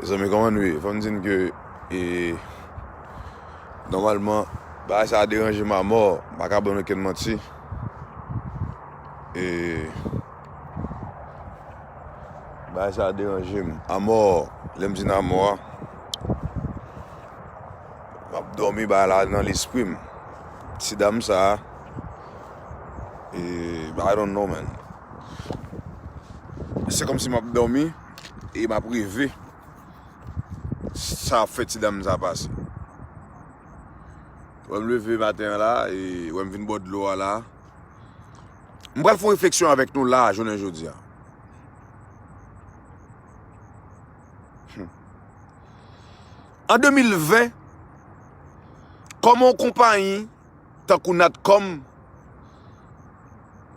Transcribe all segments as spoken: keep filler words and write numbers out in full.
Mezanmi, kòman nou ye? Fò m di n ke, e, nòmalman, bagay sa a deranje m amò, m pa ka ba n okenn manti. E, bagay sa a deranje m amò, lè m di n amò a, m ap dòmi bagay la nan lespri m. Ti dam sa a, e, I don't know, man. Se kòmsi m ap dòmi e m ap reve. Sa ap fè ti dam sa pase. Wè m leve maten an la, e wè m vin bò dlo a la. M pral fè yon refleksyon avèk nou la, jounen jodi a. Hmm. An de mil ven, kòman yon konpayi tankou Natcom,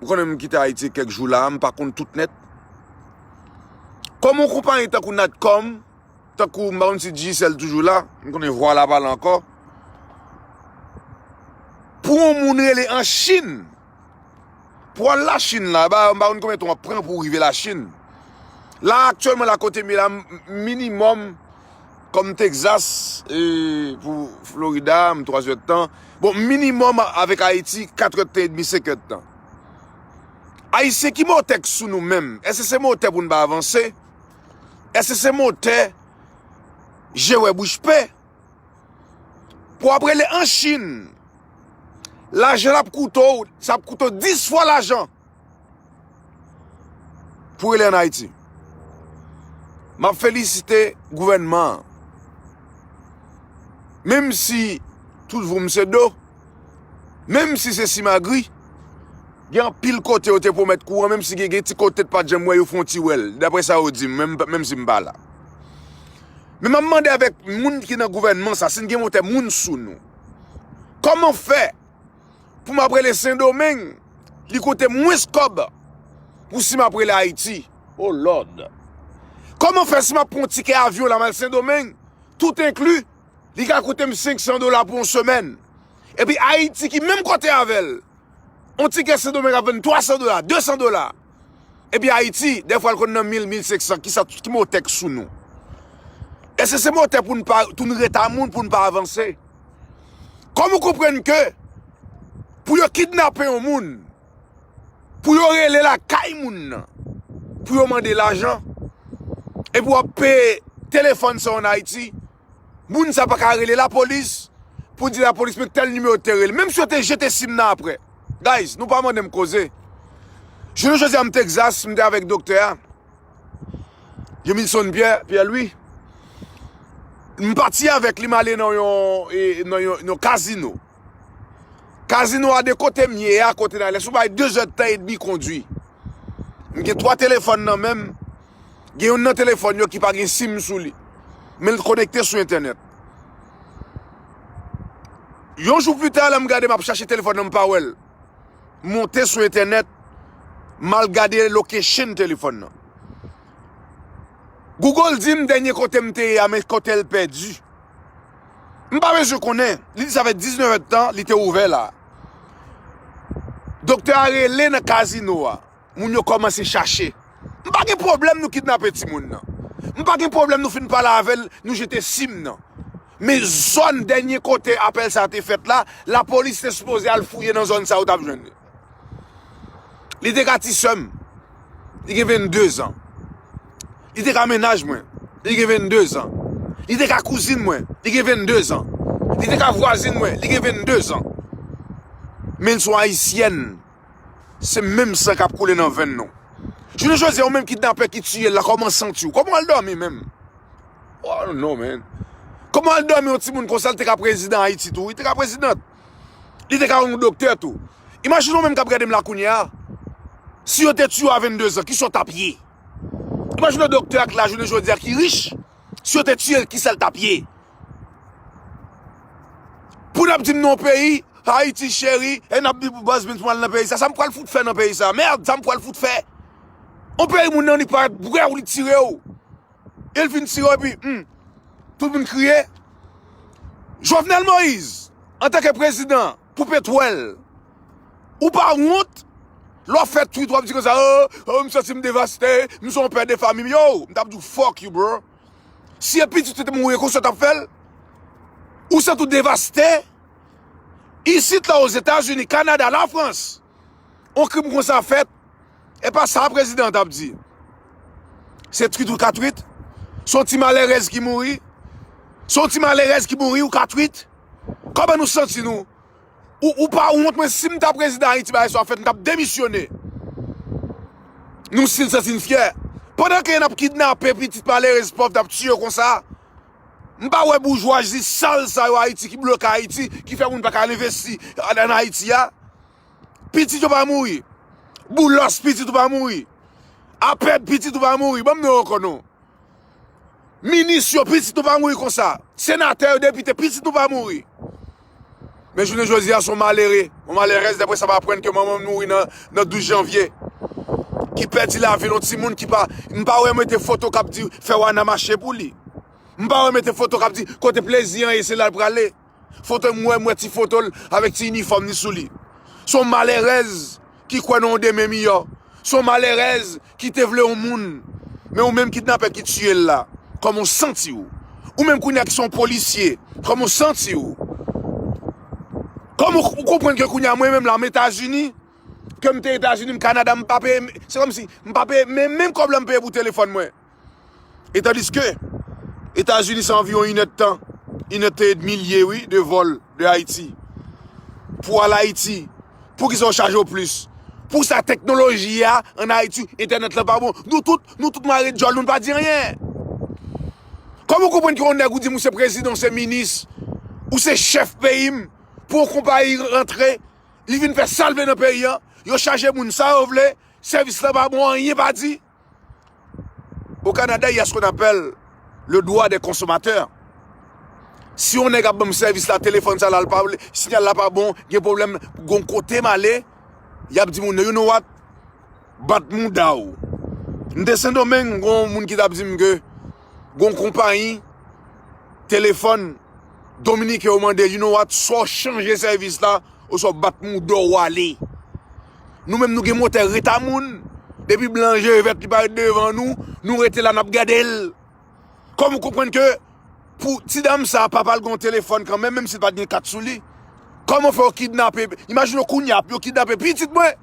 ou konnen m kite Ayiti kèk jou la, m pa konn tout nèt. Kòman yon konpayi tankou Natcom, tankou m pa konn si Digicel toujou la, m konnen vwa la pale ankò. Pou yon moun rele an Chin, pou al Lachin la, ba, m pa konn konbyen tan w ap pran pou w rive Lachin. La, aktyèlman, la kote m ye la, m- minimòm, kòm Texas, e, pou Florida, m twa zè tan. Bon, minimòm avèk Ayiti, kat èdtan edmi, senk èdtan. Ayisyen, ki motè k sou nou menm? Èske se motè pou n pa avanse? Èske se motè je wè bouch pe? Pou w ap rele an Chin, lajan l ap koute w, sa ap koute w dis fwa lajan pou w rele an Ayiti. M ap felisite gouvènman an. Menm si tout voum se do, menm si se simagri, gen anpil kote yo te pwomèt kouran, menm si gen, gen ti kote t pa t janm wè, yo fè yon ti wè l, daprè sa yo di m, menm, menm si m pa la. Men m ap mande avèk moun ki nan gouvènman sa, si n gen motè moun sou nou, kòman fè pou m ap rele Sendomeng, li koute mwens kòb pou si m ap rele Ayiti? Oh Lord! Kòman fè si m ap pran yon tikè avyon la, m al Sendomeng, tout enkli, li ka koute m senk san dola pou yon semèn? Epi Ayiti ki menm kote avè l, yon tikè Sendomeng ap vann twa san dola, de san dola. Epi Ayiti, dèfwa l konn nan mil, mil senk san, kisa, ki motè k sou nou? Èske se motè pou n pa, pou n ret a moun, pou n pa avanse? Kòman w konprann ke pou yo kidnape yon moun, pou yo rele lakay moun nan, pou yo mande lajan, epi w ap peye telefòn sa yo ann Ayiti, moun sa pa ka rele lapolis pou di lapolis men tèl nimewo te rele. Menm si yo te jete sim nan apre. Guys, nou pa mande m koze. Jounen jodi a m Texas, m te avèk doktè a. Jemilson Pierre, Pierre Louis. M pati avèk li, m ale nan yon, e, nan yon, yon kazino. Kazino a de kote m ye a, kote n ale. Sou bay de zè tan edmi kondwi. M gen twa telefòn nan men m. Gen youn nan telefòn yo ki pa gen sim sou li. Men l konekte sou entènèt. Yon jou pita, lè m gade, m ap chache telefòn nan, m pa wè l. M monte sou entènèt, m al gade location telefòn nan. Google di m dènye kote m te ye a, men kote l pèdi. M pa bezwen konnen. Li di sa fè diznèf èdtan li te ouvè la. Doktè a rele nan kazino a. Moun yo kòmanse chache. M pa gen pwoblèm nou kidnape timoun nan. M pa gen pwoblèm nou fin pale avè l, nou jete sim nan. Men zòn dènye kote apèl sa a te fèt la, lapolis te sipoze al fouye nan zòn sa a, yo t ap jwenn li. Li te ka ti sè m, li gen vennde zan. Li te ka mennaj mwen, li gen vennde zan. Li te ka kouzin mwen, li gen vennde zan. Li te ka vwazin mwen, li gen vennde zan. Men l se yon ayisyèn. Se menm san k ap koule nan venn nou. Jounen jodi a, ou menm kidnapè ki tiye l la, kòman w santi w? Kòman w al dòmi menm? Oh, I don't know, man. Kòman w al dòmi yon timoun konsa, l te ka prezidan Ayiti tou? Li te ka prezidant. Li te ka yon doktè tou. Imajine w menm k ap gade m la kounye a. Si yo te tiye w a vennde zan, kisa w t ap ye? Imajine w doktè a k la jounen jodi a ki rich. Si yo te tiye l, kisa l t ap ye? Pou n ap di m nan yon peyi, Ayiti cheri, e n ap di pou Buzz Beans pou m al nan peyi sa. Sa m pral fout fè nan peyi sa? Mèd, sa m pral fout fè? Yon peyi moun nan li parèt bwè w, li tire w. E l fin tire w epi, hmm, tout moun kriye. Jovenel Moïse, antanke prezidan pou petwòl, ou pa wont? Lè w ap fè tweet, w ap di konsa, oh, oh, m santi m devaste, m se yon pè de fanmi. Yo, m t ap di w, fuck you, bro. Si e pitit ou te mouri, konsa w t ap fè l? Ou santi w devaste? Isit la, Ozetazini, Kanada, Lafrans, yon krim konsa fèt, e pa sa prezidan an t ap di. Se twit ou ka twit? Se yon ti malerèz ki mouri? Se yon ti malerèz ki mouri, ou ka twit? Kòman nou santi nou? Ou, ou pa wont? Mwen, si m ta prezidan Ayiti, bagay sa fèt, m t ap demisyone. Nou still santi n fyè. Pandan ke n ap kidnape pitit malerèz pòv, n ap tiye yo konsa. M pa wè boujwazi sal sa yo Ayiti ki bloke Ayiti, ki fè moun pa ka envesti an, an Ayiti a. Pitit yo pa mouri. Boulos, pitit ou pa mouri. Apèd, pitit ou pa mouri. Ban m non yo ankò non. Minis yo, pitit nou pa mouri konsa. Senatè yo, depite, pitit nou pa mouri. Men jounen jodi a, se yon malere, yon malerèz, dapre sa m aprann ke manman m mouri nan, nan douz janvye. Ki pèdi lavi l, yon timoun ki pa, m pa wè mete foto k ap di fè wana mache pou li. M pa wè mete foto k ap di kote plezi an ye, se la l prale. Foto m wè, m wè ti foto l avèk ti inifòm li sou li. Se yon malerèz ki kwè nan yon demen miyò. Se yon malerèz ki te vle yon moun. Men ou menm kidnapè ki tiye l la, kòman w santi w? Ou menm kounye a ki se yon polisye, kòman w santi w? Kòman w konprann ke kounye a mwen menm la, m Etazini, ke m te Etazini, m Kanada, m pa peye, se kòmsi m pa peye, men menm kòb la m peye pou telefòn mwen. E tandiske Etazini se anviwon inèdtan, inèdtan edmi l ye, wi, de vòl de Ayiti. Pou al Ayiti, poukisa yo chaje w plis? Pou sa teknoloji a ann Ayiti, entènèt lan pa bon. Nou tout, nou tout mare djòl, nou pa di anyen. Kòman w konprann ke yon nèg ou di m ou se prezidan, ou se minis, ou se chèf peyi m, pou yon konpayi rantre, li vin fè sa l vle nan peyi an, yo chaje moun sa yo vle, sèvis lan pa bon, anyen pa di. Au Canada, il y a ce qu'on appelle le droit des consommateurs. Si yon nèg ap ban m sèvis la, telefòn sa la, l pa vle, siyal la pa bon, gen pwoblèm, gon kote m ale, y ap di moun nan, you know what? Bat mouda w. M te Sendomeng, gon moun ki t ap di m ke gon konpayi telefòn dominiken yo mande, you know what? Swa w chanje sèvis la, oswa w bat mouda w ale. Nou menm nou gen motè reta moun. Depi blan je vèt li parèt devan nou, nou rete la n ap gade l. Kòm ou konprann ke pou ti dam sa, papa l gen yon telefòn kanmenm, menm si l pa t gen kat sou li. Kòman fè yo kidnape, imajine w kounye a, yo kidnape pitit mwen.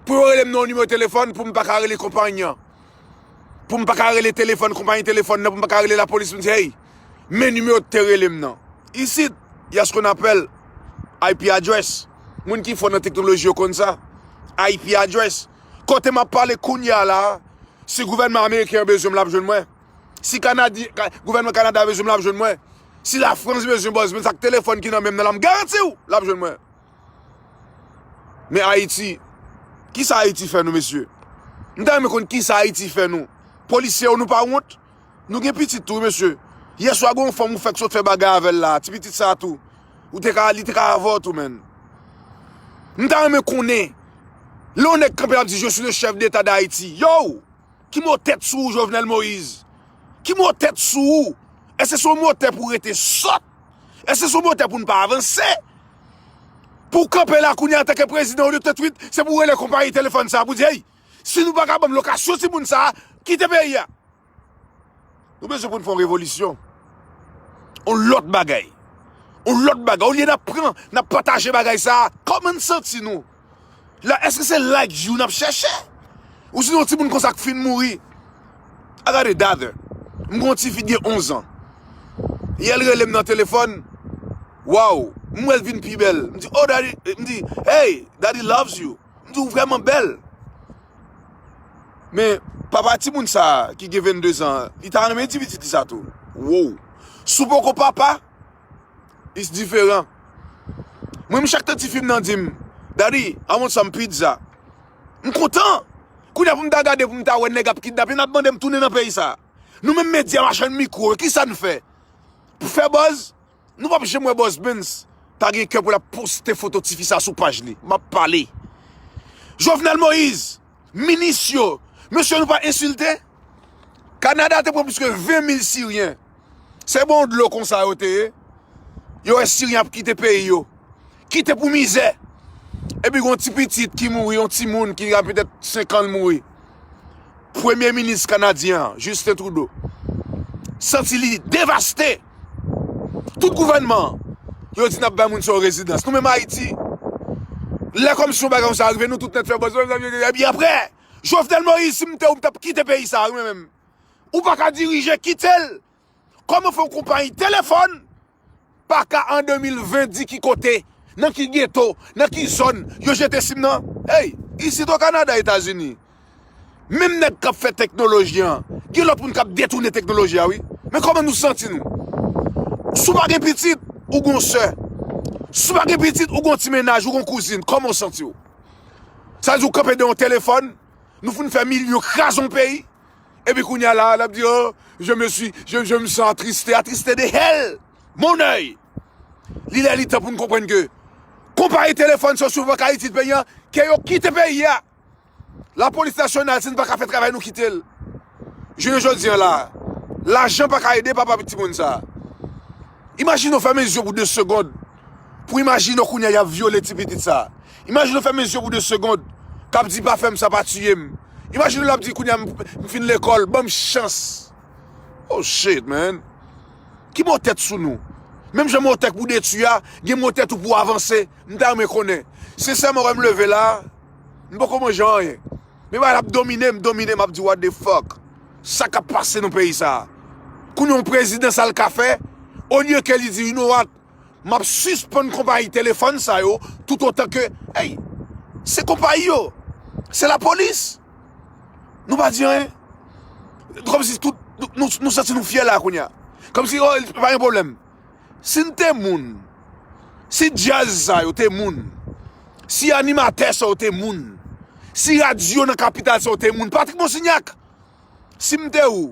Pou yo rele m nan yon nimewo telefòn, pou m pa ka rele konpayi an. Pou m pa ka rele telefòn, konpayi telefòn nan, pou m pa ka rele lapolis, pou m di, hey, men nimewo te rele m nan. Isit, y a ce qu'on appelle I P address. Moun ki fò nan teknoloji yo konn sa. I P address. Kote m ap pale kounye a la, si gouvènman ameriken an bezwen m, l ap jwenn mwen. Si Kanadi-, ka-, gouvènman Kanada bezwen m, l ap jwenn mwen. Si Lafrans bezwen bòz mwen, sa k telefòn ki nan men m nan la, m garanti w, l ap jwenn mwen. Men Ayiti, kisa Ayiti fè nou, mesye? M ta renmen konn kisa Ayiti fè nou. Polisye yo, nou pa wont? Nou gen pitit tou, mesye. Yèswa, gen yon fanm ou fèk sot fè bagay avè l la, ti pitit sa tou. Ou te ka, li te ka avè w tou, menn. M ta renmen konnen, lè yon nèg kanpe l ap di, je suis le chef d'État d'Haïti. Yo! Ki mo tèt sou ou, Jovenel Moïse? Ki mo tèt sou ou? Èske se yon mo tèt pou w rete sòt? Èske se yon mo tèt pou n pa avanse? Pou w kanpe la kounye a antanke prezidan, olye w te twit, se pou w rele konpayi telefòn sa a pou w di, hey, si nou pa ka ban m lokasyon timoun sa a, kite peyi a. Nou bezwen pou n fè yon revolisyon. Yon lòt bagay. Yon lòt bagay. Olye n ap pran, n ap pataje bagay sa a, kòman n santi nou? La, èske se like you n ap chèche? Ou sinon yon timoun konsa k fin mouri? I got a daughter. M gen yon tifi ki gen onz an. Yè l rele m nan telefòn. Waw, m wè l vin pi bèl. M di, oh, daddy, m di, hey, daddy loves you. M di, ou vrèman bèl. Men, papa timoun sa a, ki gen venndezan an, li ta renmen di pitit li sa tou. Wow. Si w poko papa, it's diferan. Mwen, m chak tan tifi m nan di m, daddy, I want some pizza. M kontan. Kounye a pou m ta gade, pou m ta wè nèg ap kidnape, n ap mande m tounen nan peyi sa a. Nou menm medya, machann mikwo yo, kisa n fè? Pou fè buzz? Nou p ap janm wè Bòs Benz ta gen kè pou l ap poste foto tifi sa sou paj li. M ap pale. Jovenel Moïse, minis yo, mesye, nou pa ensilte? Kanada te pran plis ke ven mil Siryen. Se bon dlo konsa yo te ye. Yo wè Siryen ap kite peyi yo. Kite pou mizè. Epi gon ti pitit ki mouri, yon timoun ki gen petèt senk an l mouri. Premye minis kanadyen an, Justin Trudeau, santi li devaste. Tout gouvènman, yo di n ap bay moun sa yo rezidans. Nou menm Ayiti, lè kòmsi yon bagay konsa rive, nou tout nèt fè bòz. Epi apre, Jovenel Moïse, si m te ou, m t ap kite peyi sa a, wi, mwen menm. Ou pa ka dirije, kite l. Kòman fè yon konpayi telefòn pa ka an de mil ven di ki kote, nan ki geto, nan ki zòn yo jete sim nan? Ey, isit o Kanada, Etazini, menm nèg k ap fè teknoloji an, gen lòt moun k ap detounen teknoloji a, wi. Men kòman nou santi nou? Si w pa gen pitit, ou gon sè. Si w pa gen pitit, ou gon ti mennaj, ou gon kouzin. Kòman w santi w? Sa vle di w kanpe de yon telefòn, nou fin fè milyon, kraze yon peyi, epi kounye a la, l ap di, oh, je me suis, je, je me sens attristé, attristé de hell, mon œil. Li lè li tan pou n konprann ke konpayi telefòn sa yo sou vòk Ayiti peyi an, ke yo kite peyi a. Lapolis nasyonal, si n pa ka fè travay nou, kite l. Jounen jodi an la, lajan pa ka ede papa timoun sa. Imajine w fèmen zye w pou de segond, pou imajine w kounye a y ap vyole ti pitit sa. Imajine w fèmen zye w pou de segond, k ap di pa fè m sa, pa tiye m. Imajine w l ap di kounye a, m, m fin lekòl, ban m chans. Oh shit, man. Ki mo tèt sou nou? Menm jan mo tèt pou detwi a, gen mo tèt ou pou avanse. M ta renmen konnen. Sensèman, wè m leve la, m poko manje anyen. Men bagay la ap domine m, domine m, ap di, what the fuck? Sa k ap pase nan peyi sa a? Kounye a yon prezidan sa l ka fè, olye ke li di, you know what? M ap sispann konpayi telefòn sa yo, toutotan ke, ey, se konpayi yo, se lapolis. Nou pa di anyen. Kòmsi tout, nou, nou, nou santi nou fyè la kounye a. Kòmsi, oh, pa gen pwoblèm. Si n te moun, si djaz sa yo te moun, si animatè sa yo te moun, si radyo nan kapital sa yo te moun, Patrick Monsignac, si m te ou,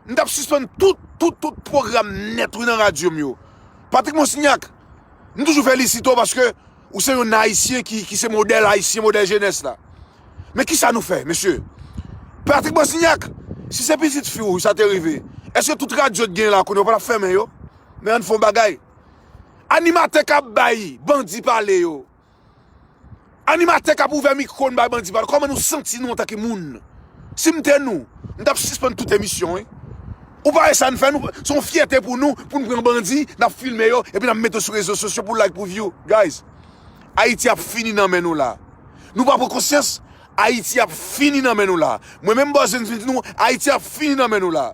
m t ap sispann tout, tout, tout pwogram nèt, wi, nan radyo m yo. Patrick Monsignac, m toujou felisite w paske ou se yon Ayisyen ki, ki se modèl Ayisyen, modèl jenès la. Men kisa nou fè, mesye? Patrick Monsignac, si se pitit fi w sa te rive, èske tout radyo t gen la kounye a, w pa t ap fèmen yo? Men ann fè yon bagay. Animatè k ap bay bandi pale yo. Animatè k ap ouvè mikwo n bay bandi pale. Kòman nou santi nou antanke moun? Si m te nou, m t ap sispann tout emisyon, wi. Ou pa wè sa n fè, nou, se yon fyète pou nou, pou n pran bandi, n ap filme yo, epi n ap mete yo sou rezo sosyo pou like, pou view. Guys, Ayiti ap fini nan men nou la. Nou pa pran konsyans, Ayiti ap fini nan men nou la. Mwen menm Bòs Venn di nou, Ayiti ap fini nan men nou la.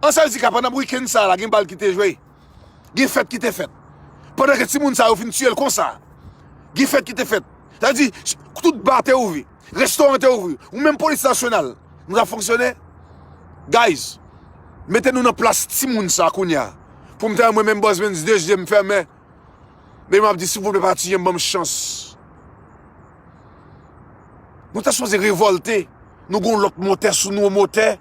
An sa di ka pandan wikenn sa la, gen bal ki te jwe. Gen fèt ki te fèt. Pandan ke timoun sa yo fin tiye l konsa, gen fèt ki te fèt. Sa vle di, tout ba te ouvri, restoran te ouvri, ou menm polis nasyonal, nou t ap fonksyone? Guys, mete nou nan plas timoun sa kounye a. Pou m ta mwen menm Bòs Venn di dezyèm fèmen. Men m ap di, silvouplè, pa tiye m, ban m chans. Nou ta sipoze revòlte. Nou gon lòt motè sou nou, motè.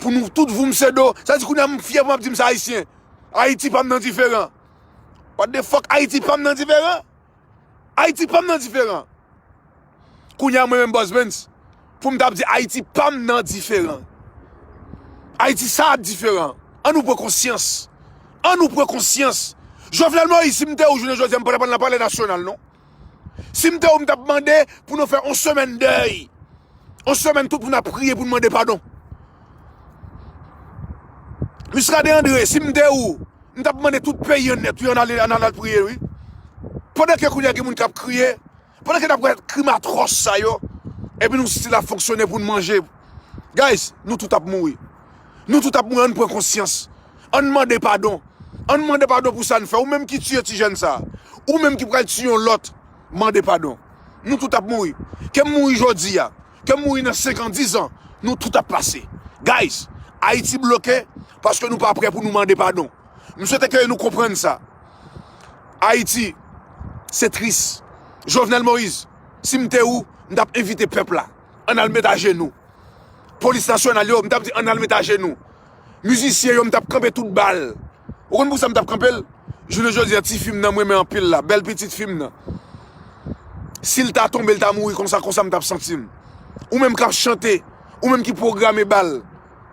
Pou nou tout voum se do. Sa di kounye a m fyè pou m ap di m se ayisyen. Ayiti pa m nan diferan. What the fuck? Ayiti pa m nan diferan? Ayiti pa m nan diferan. Kounye a mwen menm Bòs Benz, pou m t ap di Ayiti pa m nan diferan. Ayiti sa a diferan. Ann nou pran konsyans. Ann nou pran konsyans. Jovenel Moïse, si m te ou jounen jodi a, m pa t ap al nan palè nasyonal, non. Si m te ou, m t ap mande pou nou fè yon semèn dèy. Yon semèn tout pou n ap priye, pou n mande padon. Muscadin André, si m te ou, m t ap mande tout peyi an nèt, wi, ann ale, ann al priye, wi. Pandan ke kounye a gen moun k ap kriye, pandan ke n ap wè krim atwòs sa yo, epi nou still ap fonksyone pou n manje. Guys, nou tout ap mouri. Nou tout ap mouri, ann pran konsyans. Ann mande padon. Ann mande padon pou sa n fè. Ou menm ki tiye ti jèn sa a, ou menm ki pral tiye yon lòt, mande padon. Nou tout ap mouri. Ke m mouri jodi a, ke m mouri nan senk an, diz an, nou tout ap pase. Guys, Ayiti bloke paske nou pa prè pou nou mande padon. M swete ke nou konprann sa. Ayiti, se tris. Jovenel Moïse, si m te ou, m t ap envite pèp la. Ann al met ajenou. Polis nasyonal yo, m t ap di ann al met ajenou. Mizisyen yo, m t ap kanpe tout bal. Ou konn pou sa m t ap kanpe l? Jounen jodi a, ti fi m nan m renmen anpil la, bèl pitit fi m nan. Si l ta tonbe, l ta mouri konsa, konsa m t ap santi m. Ou menm k ap chante, ou menm ki pwograme bal,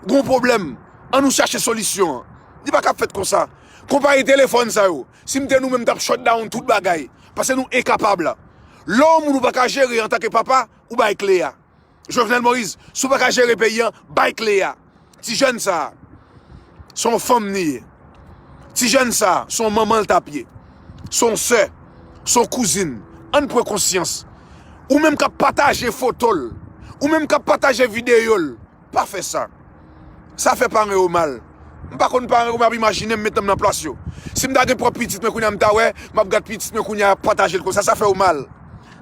gon pwoblèm, ann nou chache solisyon an. Li pa ka fèt konsa. Konpayi telefòn sa yo, si m te nou menm, m t ap shut down tout bagay, paske nou enkapab. Lè yon moun ou pa ka jere antanke papa, ou bay kle a. Jovenel Moïse, si w pa ka jere peyi an, bay kle a. Ti jèn sa a. Se yon fanm li ye. Ti jèn sa, se yon manman l t ap ye. Se yon sè, se yon kouzin. Ann pran konsyans. Ou menm k ap pataje foto l, ou menm k ap pataje videyo l, pa fè sa. Sa fè paran yo mal. M pa konn paran yo, m ap imajine m, mete m nan plas yo. Si m ta gen pwòp pitit mwen kounye a, m ta wè, m ap gad pitit mwen kounye a ap pataje l konsa, sa fè yo mal.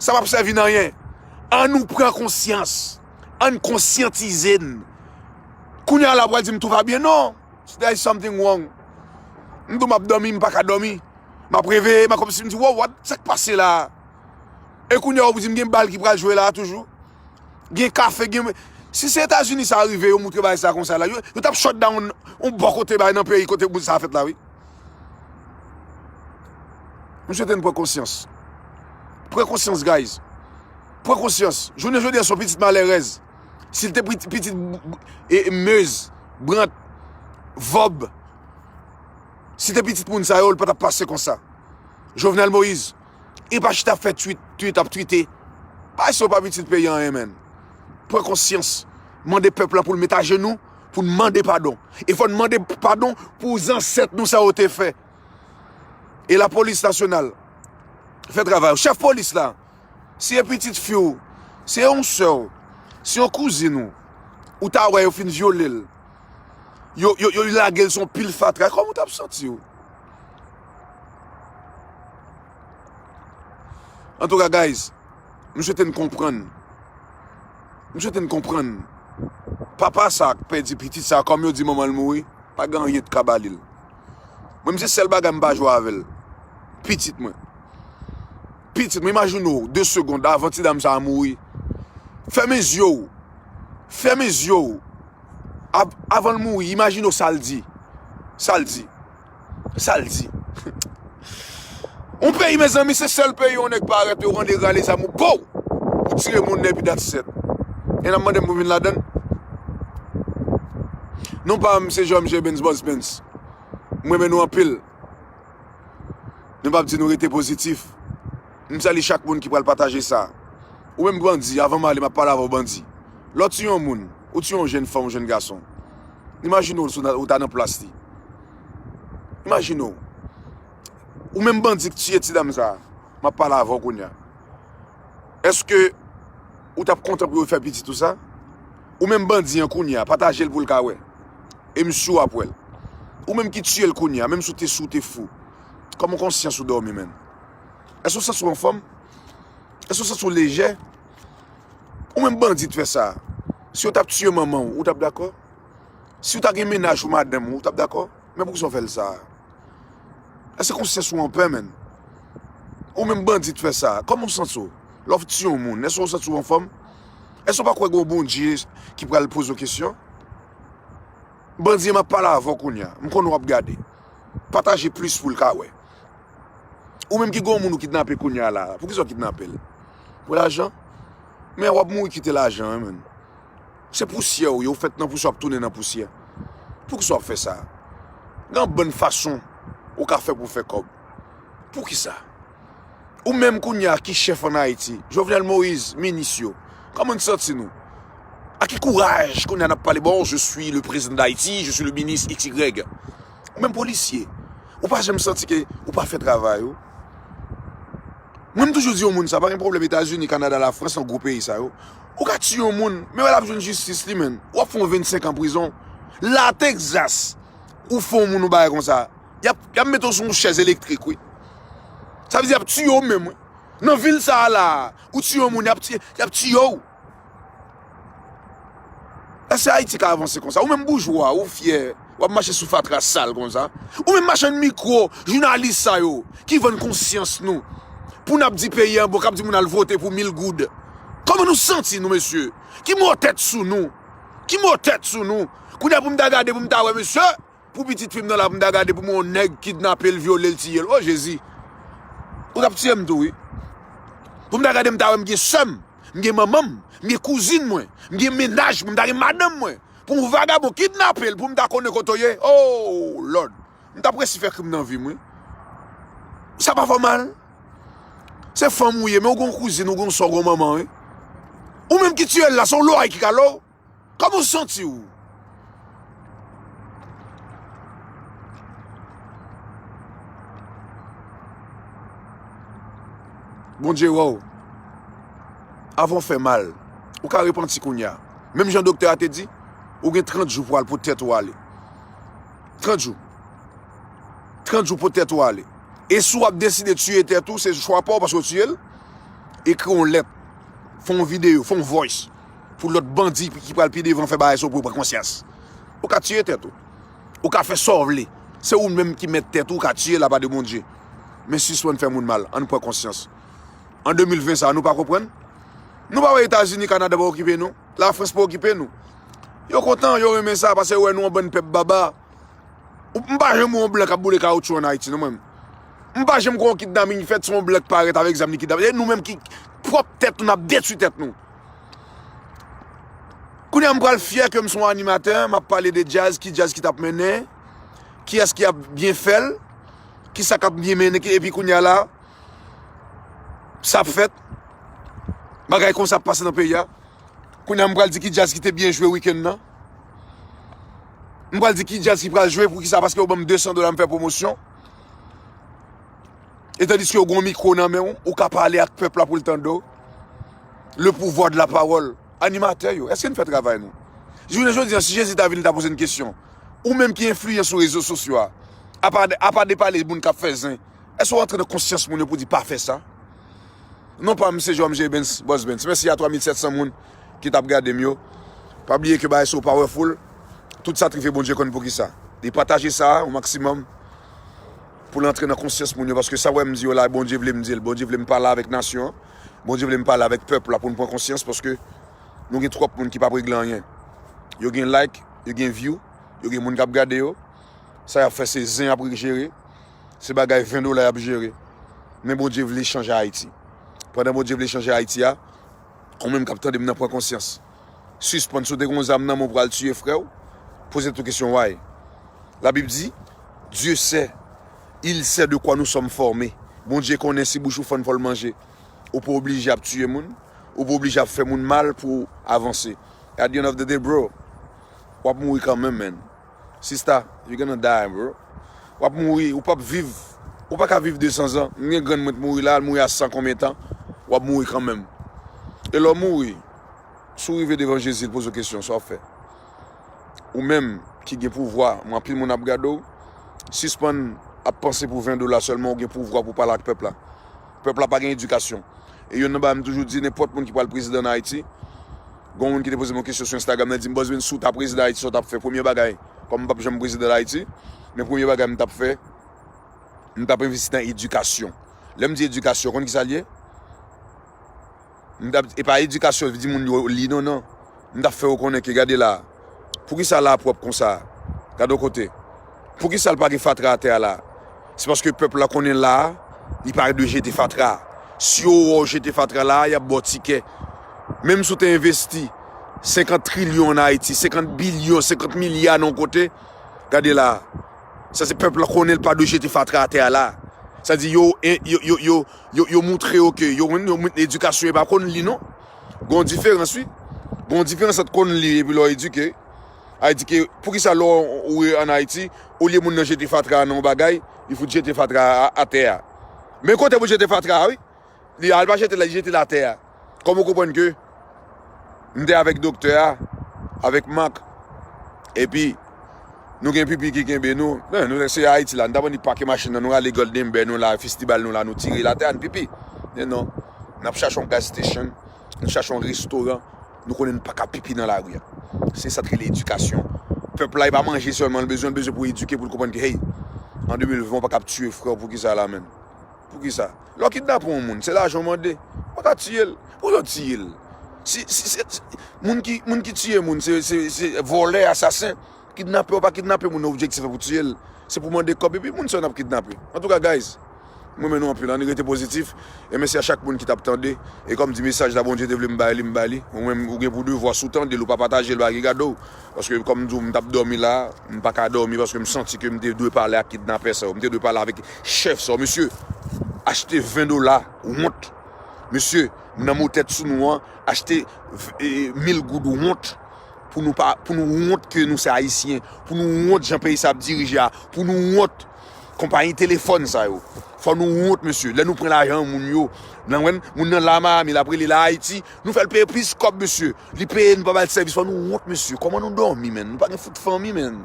Sa p ap sèvi nan anyen. Ann nou pran konsyans. Ann konsyantize n. Kounye a la, w pral di m tout va byen. Non. There is something wrong. M tou m ap dòmi, m pa ka dòmi. M ap reveye, m ap kòmsi m di, wow, what, sa k pase la? E kounye a, ou di m gen bal ki pral jwe la toujou. Gen kafe, gen. Si se Etazini sa rive, yo moutre bagay sa konsa la, yo, yo t ap shut down yon bò kote bay nan peyi kote bout sa fèt la, wi. M swete n pran konsyans. Pran konsyans, guys. Pran konsyans. Jounen jodi a, se yon pitit malerèz. Si l te pitit, pitit e, e, mez, brant, vòb, si te pitit moun sa yo, l pa t ap pase konsa. Jovenel Moïse, e pa chita ap fè tweet, tweet, ap twite. Pa ese yo pa pitit peyi a anyen, menn. Pran konsyans. Mande pèp la pou l met ajenou, pou n mande padon. E fò n mande padon pou zansèt nou sa yo te fè. E lapolis nasyonal, fè travay ou. Chèf polis la, si e pitit fi w, si e yon sè w, si yon kouzin ou, ou ta wè yo fin vyole l, yo, yo, yo lage l sou yon pil fatra, kòman w t ap santi w? Antouka, guys, m swete n konprann. M swete n konprann. Papa sa k pèdi pitit sa, kòm yo di manman l mouri, pa gen anyen t ka ba li l. Mwen, m se sèl bagay m pa jwe avè l. Pitit mwen. Pitit mwen, imajine w, de segond avan ti dam sa a mouri. Fèmen zye w. Fèmen zye w. Av-, avan l mouri, imajine w sa l di. Sa l di. Sa l di. Yon peyi, mezanmi, se sèl peyi yon nèg parèt, yo rande rale zam ou, pow! Ou tire moun nan epi that's it. E n ap mande m pou vin ladann? Non pa m, se Jòm J Benz Bòs Benz. M renmen nou anpil. Nou p ap di nou rete pozitif. M salye chak moun ki pral pataje sa. Ou menm bandi, avan m ale, m ap pale avè w bandi. Lè w tiye yon moun, ou tiye yon jèn fanm, yon jèn gason. Imajine w si w ta nan plas li. Imajine w. Ou menm bandi k tiye ti dam sa a, m ap pale avè w kounye a. Èske ou t ap kontan pou yo fè pitit ou sa? Ou menm bandi an kounye a, pataje l pou l ka wè. E m si w ap wè l. Ou menm ki tiye l kounye a, menm si w te sou, w te fou. Kòman konsyans ou dòmi, menn? Èske w santi w anfòm? Èske w santi w lejè? Ou menm bandi t fè sa. Si yo t ap tiye manman w, ou t ap dakò? Si w ta gen mennaj ou madanm ou, ou t ap dakò? Men poukisa w fè l sa? Èske konsyans ou anpè, menn? Ou menm bandi t fè sa. Kòman w santi w? Lè w tiye yon moun, èske w santi w anfòm? Èske w pa kwè gen yon Bondye ki pral poze w kesyon? Bandi, m ap pale avè w kounye a. M konnen w ap gade. Pataje plis pou l ka wè. Ou menm ki gen yon moun ou kidnape kounye a la, poukisa w kidnape l? Pou lajan? Men w ap mouri kite lajan, wi, menn. Se pousyè w ye, w fèt nan pousyè, w ap tounen nan pousyè. Poukisa w ap fè sa? Gen yon bann fason ou ka fè pou w fè kòb. Poukisa? Ou menm kounye a ki chèf ann Ayiti, Jovenel Moïse, minis yo, kòman n santi nou? A ki kouraj kounye a n ap pale, bon, je suis le président d'Haïti, je suis le ministre X Y? Ou menm polisye, ou pa janm santi ke ou pa fè travay ou? Mwen, m toujou di yon moun sa, pa gen pwoblèm, Etazini, Kanada, Lafrans, nan gwo peyi sa yo. Ou ka tiye yon moun, men wè l ap jwenn jistis li, menn. W ap fè yon vennsenk an prizon. La, Texas, ou fè yon moun yon bagay konsa, y ap, y ap mete w sou yon chèz elektrik, wi. Sa vle di y ap tiye w menm, wi. Nan vil sa a la, ou tiye yon moun, y ap tiye, y ap tiye w. Èske Ayiti ka avanse konsa? Ou menm boujwa, ou fyè, w ap mache sou fatra sal konsa. Ou menm machann mikwo, jounalis sa yo, ki vann konsyans nou, pou n ap di peyi an bon, k ap di moun al vote pou mil goud. Kòman nou santi nou, mesye? Ki mo tèt sou nou? Ki mo tèt sou nou? Kounye a pou m ta gade, pou m ta wè, mesye, pou pitit fi m nan la, pou m ta gade pou m wè yon nèg kidnape l, vyole l, tiye l. O Jezi! Ou t ap tiye m tou, wi. Pou m ta gade, m ta wè m gen sè m, m gen manman m, m gen kouzin mwen, m gen mennaj mwen, m ta gen madanm mwen. Pou yon vagabon kidnape l, pou m ta konnen kote w ye. Oh, Lord! M t ap resi fè krim nan vi m, wi. Sa pa fè w mal? Se fanm ou ye, men ou gen yon kouzin, ou gen yon sè, ou gen yon manman, wi. Ou menm ki tiye l la, se yon loray ki kale w. Kòman w santi w? Bondye wè w. Avan w fè mal, ou ka repanti kounye a. Menm jan doktè a te di, ou gen trant jou pou al pou tèt ou ale. Trant jou. Trant jou pou tèt ou ale. E si w ap deside tiye tèt ou, se chwa pa w paske w tiye l. Ekri yon lèt, fè yon videyo, fè yon voice pou lòt bandi ki pral pi devan fè bagay sa pou yo pran konsyans. Ou ka tiye tèt ou. Ou ka fè sa w vle. Se ou menm ki mèt tèt ou, ou ka tiye l apa de Bondye. Men sispann fè moun mal, ann pran konsyans. An de mil ven sa, nou pa konprann? Nou pa wè Etazini, Kanada pa okipe nou? Lafrans pa okipe nou? Yo kontan, yo renmen sa, paske yo wè nou an bann pèp baba. Ou- M pa janm wè yon blan k ap boule kawotchou ann Ayiti, non, mwen. M pa janm kwè yon kidnaping fèt, se yon blan k parèt avèk zam li kidnape. E nou menm ki pwòp tèt nou, n ap detwi tèt nou. Kounye a, m pral fyè ke m se yon animatè, m ap pale de djaz, ki djaz ki t ap mennen, kiyès ki ap byen fè l, ki sa k ap byen mennen, ki- epi kounye a la, sa ap fèt, bagay konsa ap pase nan peyi a. Kounye a, m pral di ki djaz ki te byen jwe wikenn nan. M pral di ki djaz ki pral jwe, poukisa, paske yo ban m de san dola, m fè pwomosyon. E tandiske w gen yon mikwo nan men w, ou ka pale ak pèp la pou l tande w. Le pouvoir de la parole. Animatè yo, èske n fè travay nou? Jounen jodi a, si Jezi ta vin, li ta poze n kesyon. Ou menm ki enfliyan sou rezo sosyo a, apa, apa de pale moun k ap fè zen, èske w antre nan konsyans moun yo pou di pa fè sa? Non pa m se J M J Benz, Boss Benz. Mèsi a twa mil sèt san moun ki t ap gade m yo. Pa bliye ke bagay sa yo powerful. Tout sa t rive Bondye konn poukisa. Li pataje sa o maksimòm pou l antre nan konsyans moun yo, paske sa w wè m di yo la, Bondye vle m di l. Bondye vle m pale avèk nasyon an. Bondye vle m pale avèk pèp la pou n pran konsyans, paske nou gen twòp moun ki p ap regle anyen. Yo gen like, yo gen view, yo gen moun k ap gade yo. Sa y ap fè se zen y ap jere. Se bagay ven dola y ap jere. Men Bondye vle chanje Ayiti. Pandan Bondye vle chanje Ayiti a, ou menm k ap tande m nan, pran konsyans. Sispann, si w te gen yon zam nan men w pou al tiye frè w, poze tèt ou kesyon, why? Labib di, Dieu sait, il sait de quoi nous sommes formés. Bondye konnen si bouch ou fann fò l manje. Ou pa oblije ap tiye moun, ou pa oblije ap fè moun mal pou w avanse. At the end of the day, bro, w ap mouri kanmenm, man. Sista, you gonna die, bro. W ap mouri, ou p ap viv. Ou pa ka viv de san zan. M gen grann mwen t mouri la, l mouri a san konbyen tan, w ap mouri kanmenm. E lè w mouri, si w rive devan Jezi, l poze w kesyon, sa w ap fè? Ou menm ki gen pouvwa, m anpil moun ap gade w, sispann ap panse pou ven dola sèlman, ou gen pouvwa pou pale ak pèp la. Pèp la pa gen edikasyon. E youn nan bagay m toujou di, nenpòt moun ki pral prezidan ann Ayiti, gen yon moun ki te poze m yon kesyon sou Instagram nan, di m, Bòs Ben, si w ta prezidan Ayiti, sa w t ap fè? Premye bagay, kòm m p ap janm prezidan Ayiti, men premye bagay m t ap fè, m t ap envesti nan edikasyon. Lè m di edikasyon, konn ki sa l ye? M t ap, e pa edikasyon, di moun yo li non, non. M t ap fè yo konnen ke, gade la, poukisa la pwòp konsa? Gade yon kote. Poukisa l pa gen fatra atè a la? Se paske pèp la konnen la, li pa dwe jete fatra. Si yo wè w jete fatra la, y ap ba w tikè. Menm si w te envesti senkant trilyon ann Ayiti, senkant bilyon, senkant milya nan yon kote, gade la. Sa se pèp la konnen l pa dwe jete fatra atè a la. Sa di yo, yo, yo, yo, yo, yo moutre yo ke yo, yo, yo, edikasyon e pa konn li non. Gon diferans wi. Gon diferans ant konn li epi lè w edike. A di ke, poukisa lè w ann Ayiti, olye moun nan jete fatra nan yon bagay, li fout jete fatra a atè a. Men kote pou jete fatra a wi. Li al pa jete l, li jete l atè a. Kòm ou konprann ke m te avèk doktè a, avèk Mak, epi nou gen pipi ki kenbe nou. Men, nou se Ayiti la, nou t ap annik pake machin nan, nou rale Golden Bear nou la, fistibal nou la, nou tire l atè a, n pipi. Men non, n ap chache yon gas station, n chache yon restoran, nou konnen n pa ka pipi nan lari a. Se sa k rele edikasyon. Pèp la, e pa manje sèlman l bezwen, l bezwen pou edike, pou l konprann ke, hey, an de mil ven, w pa ka ap tiye frè w, poukisa la menm? Poukisa? Lè w kidnape yon moun, se lajan w mande. Ou pa ka tiye l. Pou yo tiye l. Si, si, si, si, moun ki, moun ki tiye moun, se, se, se vòlè, asasen. Kidnapè, ou pa kidnape moun nan objektif pou tiye l. Se pou mande kòb, epi moun sa yo n ap kidnape. Antouka, guys, m renmen nou anpil, ann rete pozitif. E mèsi a chak moun ki t ap tande. E kòm di mesaj la, Bondye te vle m bay li, m bay li. Ou menm, ou gen pou devwa, si w tande l, ou pa pataje l, bagay gade w. Paske kòm m di w, m t ap dòmi la, m pa ka dòmi paske m santi ke m te dwe pale ak kidnapè sa yo, m te dwe pale avèk chèf sa yo. Mesye, achte ven dola, wont. Mesye, nan mo tèt sou nou an, achte, e, mil goud, wont. Pou nou pa, pou nou wont ke nou se Ayisyen, pou nou wont jan peyi sa ap dirije a, pou nou wont Konpayi telefòn sa yo. Fò nou wont, mesye. Lè nou pran lajan moun yo, nan, moun nan la Miami, l ap rele la Ayiti, nou fè l peye plis kòb, mesye. Li peye, nou pa ba l sèvis. Fò nou wont, mesye. Kòman nou dòmi, menn? Nou pa gen fout fanmi, menn.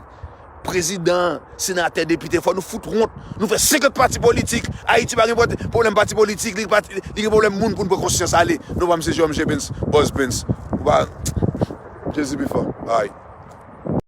Prezidan, senatè, depite, fò nou fout wont. Nou fè senkant pati politik. Ayiti pa gen pwote-, pwoblèm pati politik, li, pati, li gen pwoblèm moun pou n pran konsyans. Ale, non pa m se Jewòm J. Pence, Bòs Pence. Ou pa, Jezi pi fò. Ay.